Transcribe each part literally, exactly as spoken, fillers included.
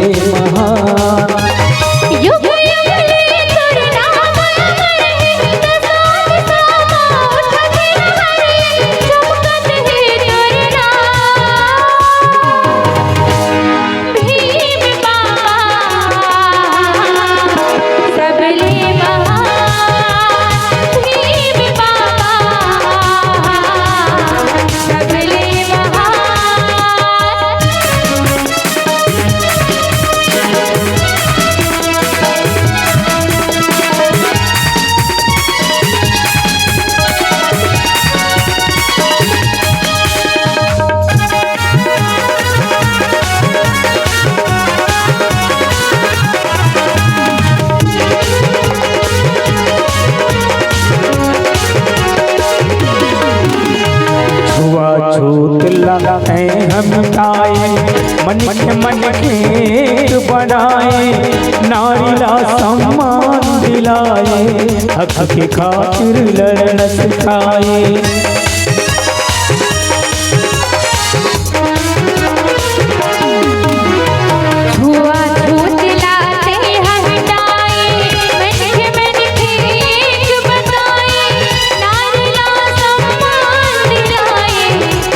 महान। युग युग ले तोर नाम अमर हे, दशा दिशा मा उठत हे लहर, चमकत हे तोर नाम। भीम बाबा सबले महान, भीम बाबा सबले महान। छुआछूत ला तैं ह मिटाए, मन के मन एक बनाए, नारी ला सम्मान दिलाए, हक के खातिर लड़ना सिखाए। छुआछूत ला तैं ह मिटाए, मन के मन एक बनाए, नारी ला सम्मान दिलाए,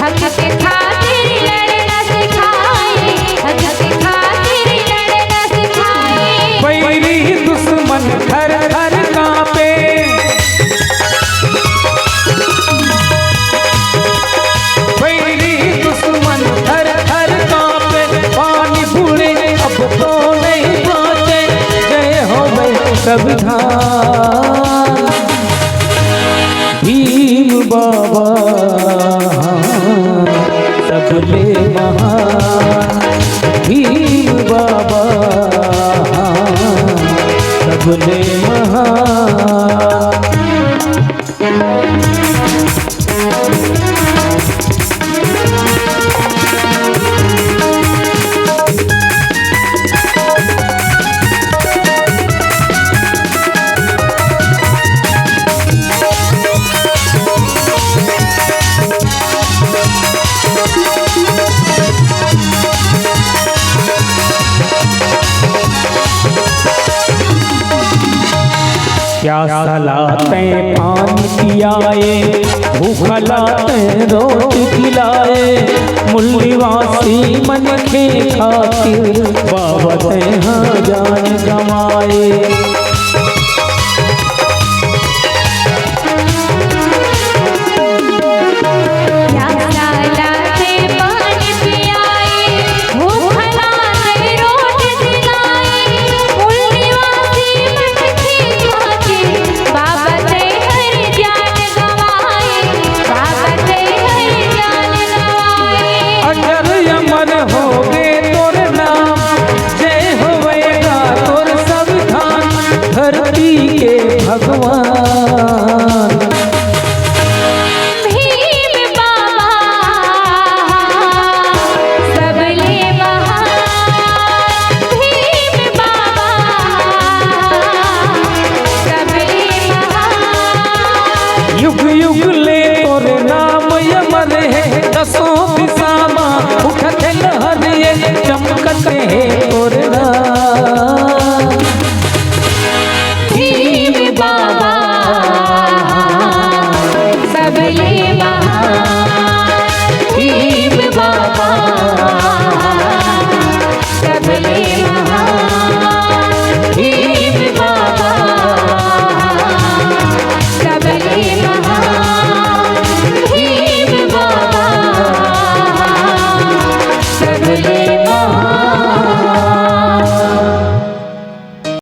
हक के खातिर लड़ना सिखाए, हक के खातिर लड़ना सिखाए। बैरी दुश्मन थर थर कांपे, बैरी दुश्मन थर थर कांपे, पानी बूड़े अब तो नहीं बाँचे। जय हो भाई संविधान, भीम बाबा सबले महान, भीम बाबा सबले महान। प्यासा ला तैं पानी पियाए, भूखा ला तैं रोटी खिलाए, मूल निवासी मन के खातिर बाबा तैं ह जान गंवाए। प्यासा ला तैं पानी पियाए, भूखा ला तैं रोटी खिलाए, मूल निवासी मन के खातिर बाबा तैं हर जान गंवाए, बाबा तैं हर जान गंवाए। अजर अमर होगे तोर नाम, जय होवेगा तोर संविधान, धरती के भगवान। भीम बाबा सबले महान, भीम बाबा सबले महान। युग युग ले तोर नाम अमर हे, दसों दिशा मा उठत हे लहर ये, चमकत हे तोर